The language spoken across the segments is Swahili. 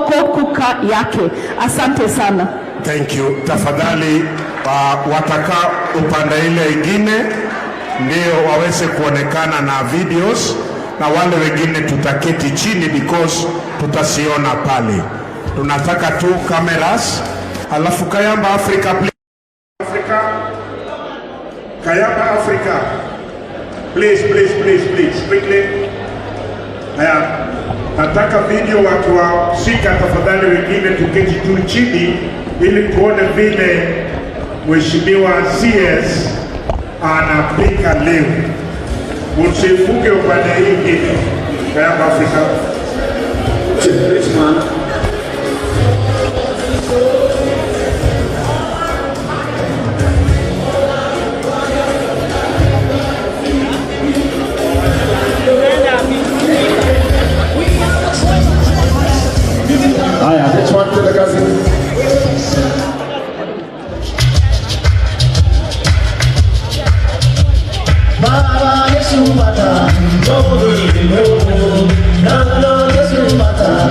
Mutoko kuka yake. Asante sana. Thank you. Tafadhali watakaa upande ile ingine ndio waweze kuonekana na videos, na wale wengine tutaketi chini because tutasiona pale. Tunataka tu cameras. Alafu Kayamba Africa, please. Africa. Kayamba Africa. Please, please, please, please. Quickly. Haya, nataka video wakiwashika, tafadhali, wengine tuketi tu chini ili tuone vile Mheshimiwa CS anapika leo. Usivuke upande hii ingine. Kayamba Africa. Rich man. Haya, rich man, twende kazi. Baba Yesu mata, Nana Yesu mata,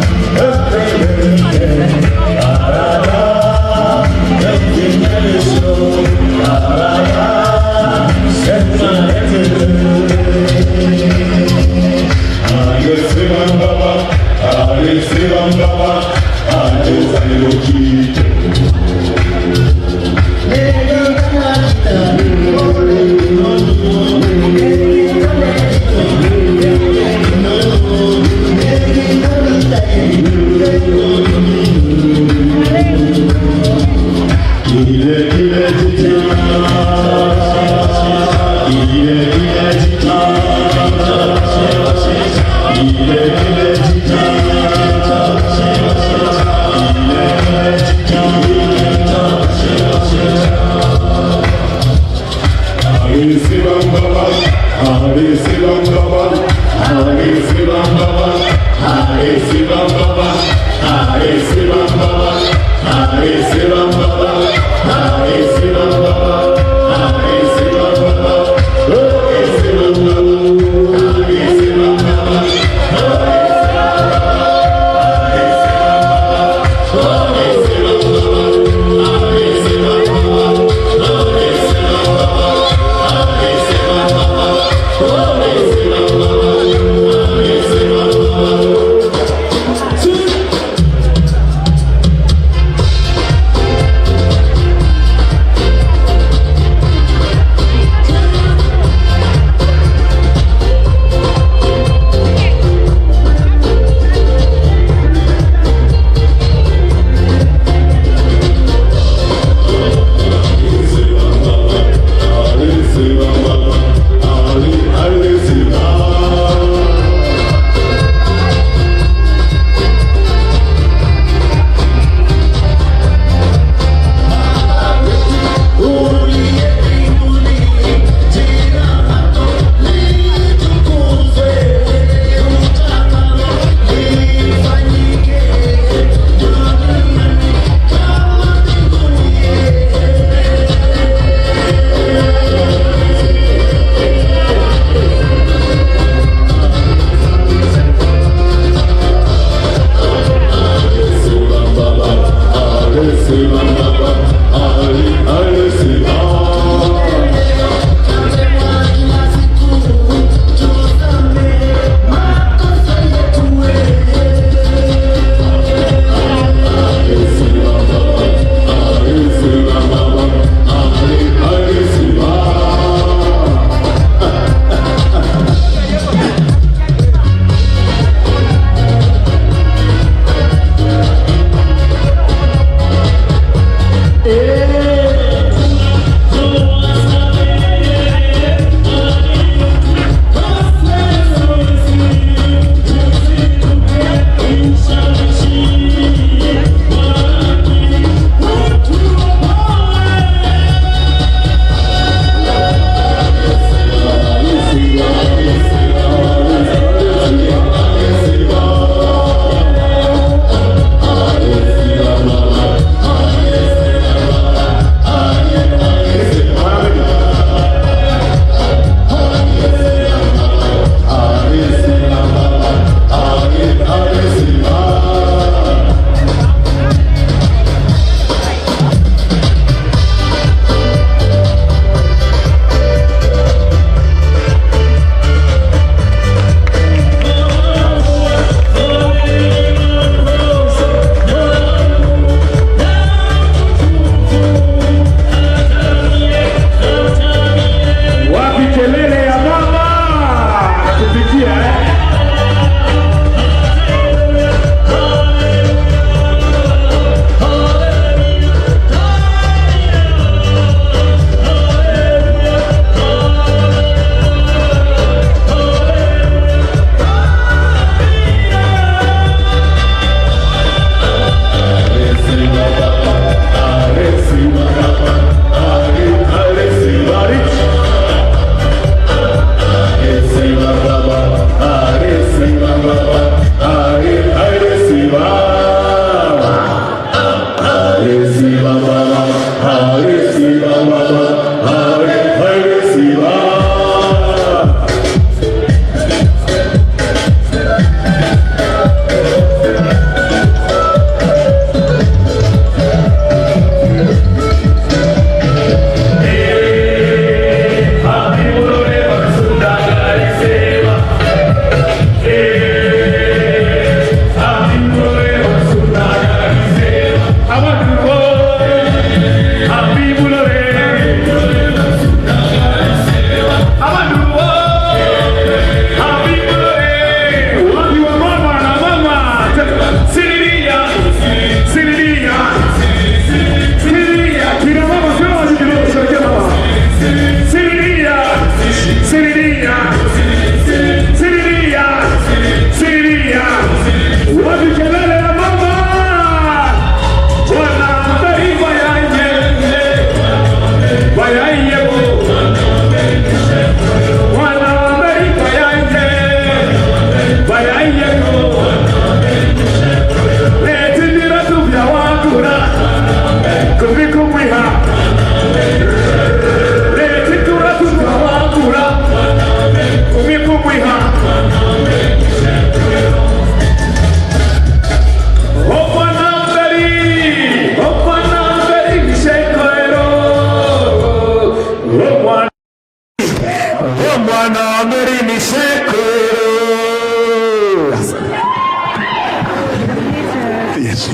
Yes.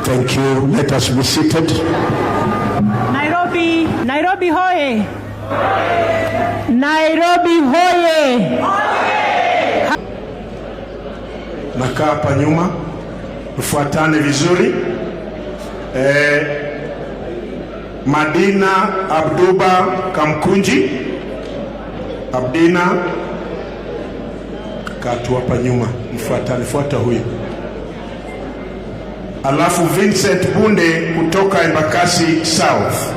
Thank you. Let us be seated. Nairobi, Nairobi hoye! Nairobi hoye! Nakaa hapa nyuma, tufuatane vizuri. Madina Abduba Kamkunji, Abdina, kaa tu hapa nyuma, mfuatane, fuata huyu. Alafu Vincent Bunde kutoka Embakasi South.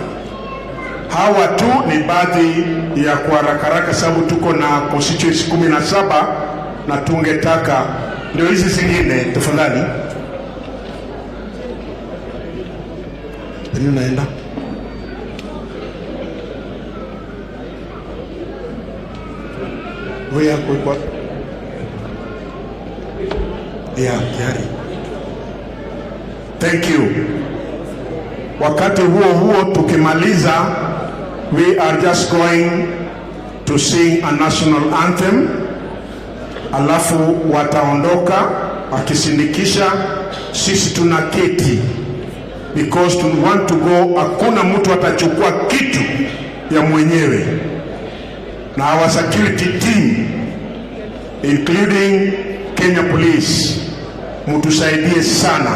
Hawa tu ni baadhi ya kwa haraka haraka, sababu tuko na constituency 17 na tungetaka ndio hizi zingine, tafadhali. Nini unaenda? Wewe yako iko wapi? Yeah, tayari. Thank you. Wakati huo huo tukimaliza, we are just going to sing a national anthem, alafu wataondoka wakisindikisha, sisi tunaketi because we want to go. Hakuna mtu atachukua kitu ya mwenyewe, na our security team including Kenya Police, mtusaidie sana,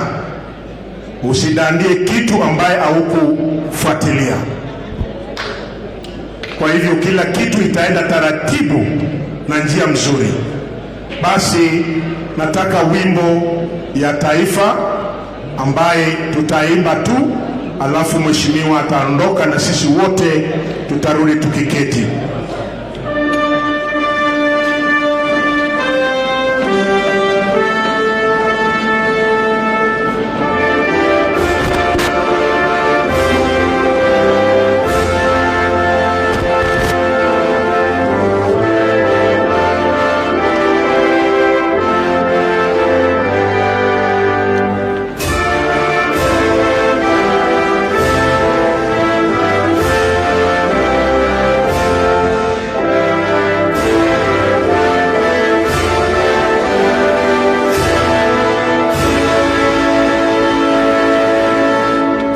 usidandie kitu ambaye haukufuatilia. Kwa hivyo kila kitu itaenda taratibu na njia mzuri. Basi nataka wimbo ya taifa ambaye tutaimba tu, alafu mheshimiwa ataondoka na sisi wote tutarudi tukiketi.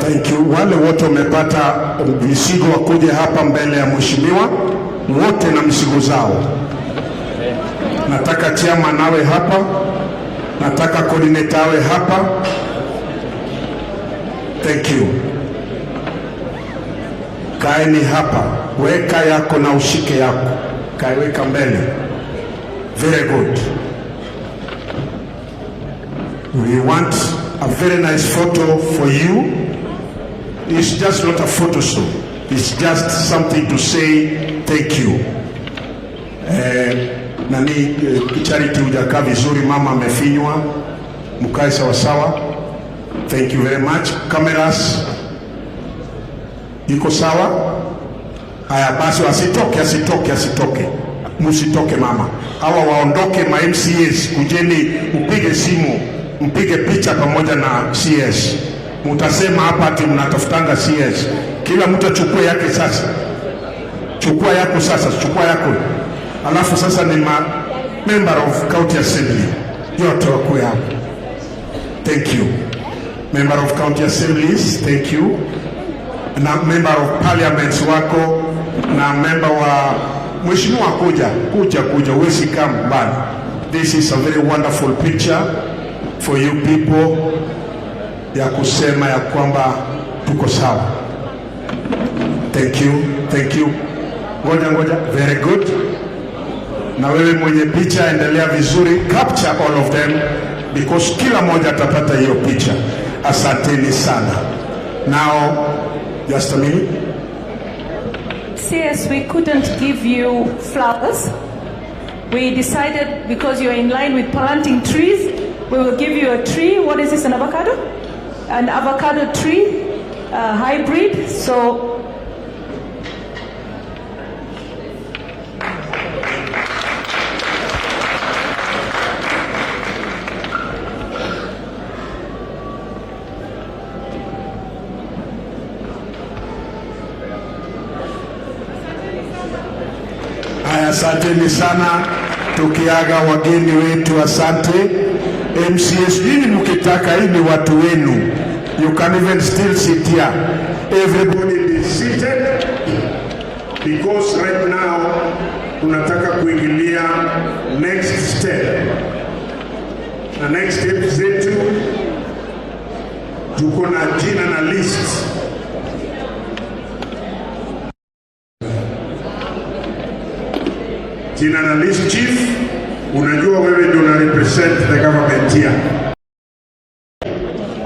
Thank you. Wale wote wamepata mizigo wakuje hapa mbele ya mheshimiwa, wote na mizigo zao. Nataka chairman awe hapa, nataka coordinator awe hapa. Thank you. Kaeni hapa, weka yako na ushike yako, kaiweka mbele. Very good. We want a very nice photo for you. It's just not a photo show. It's just something to say thank you. Nani, Charity hujakaa vizuri, mama amefinywa. Mkae sawa sawa. Thank you very much. Cameras iko sawa? Haya basi, asitoke, asitoke, asitoke, musitoke mama, hawa waondoke. Ma MCAs kujeni, mpige simu, mpige picha pamoja na CS. Mutasema hapa ati mnatafutanga CS. Kila mtu achukue yake sasa, chukua yako sasa, chukua yako, alafu sasa ni ma member of county assembly yote wakuwe hapo. Thank you, member of county assemblies, thank you, na member of parliament wako na member wa mheshimiwa, kuja kuja kuja, huwezi kaa mbali. This is a very wonderful picture for you people ya kusema ya kwamba tuko sawa. Thank you, thank you. Ngoja ngoja, very good. Na wewe mwenye picha endelea vizuri, capture all of them because kila mmoja atapata hiyo picha. Asanteni sana. Now, just a minute. CS, we couldn't give you flowers. We decided because you're in line with planting trees, we will give you a tree. What is this, an avocado? An avocado tree, hybrid. So Haya, asanteni sana. Tukiaga wageni wetu, asante. MCAs, nyinyi mkitaka, hii ni watu wenu. You can even still sit here. Everybody be seated because right now tunataka kuingilia next step, na next step zetu tuko na jina na list. Jina na list, chief, unajua wewe ndio una represent the government here.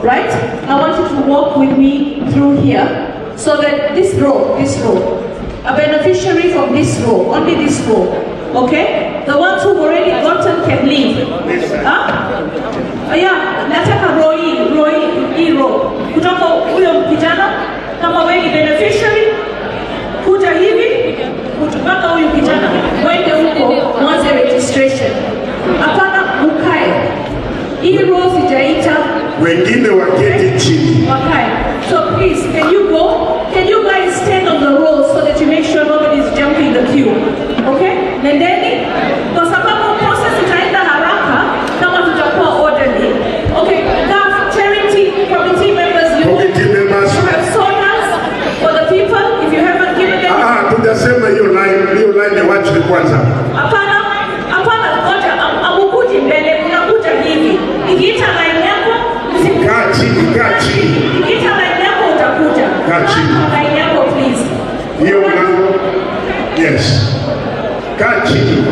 Right? I want you to walk with me through here so that this row, a beneficiary from this row, only this row, okay? The ones who've already gotten can leave. Huh? Oh, yeah, nataka row hii, row hii, hii row. Kutoka huyo kijana, kama wewe ni beneficiary, kuja hivi, mpaka huyu kijana, mwende huko, mwanze registration. Hapana, ukae. Hii row sijaita. Wengine waketi chini. Okay. So please, can you go? Can you guys stand on the rows so that you make sure nobody's jumping the queue? Okay? Nendeni. Kwa sababu process itaenda haraka kama tutakuwa orderly. Okay, GAF, charity committee members, you Committee members. you have sodas for the people if you haven't given them. Ah, tujasema hiyo line, hiyo line wache kwanza. Hapana, hapana, ngoja, hamukuji mbele, mnakuja hivi. Nikiita line yako, Kaa chini, kaa chini. Nikiita line yako utakuja. Kaa chini. Line yako, please. Hiyo mlango. Yes. Kaa chini.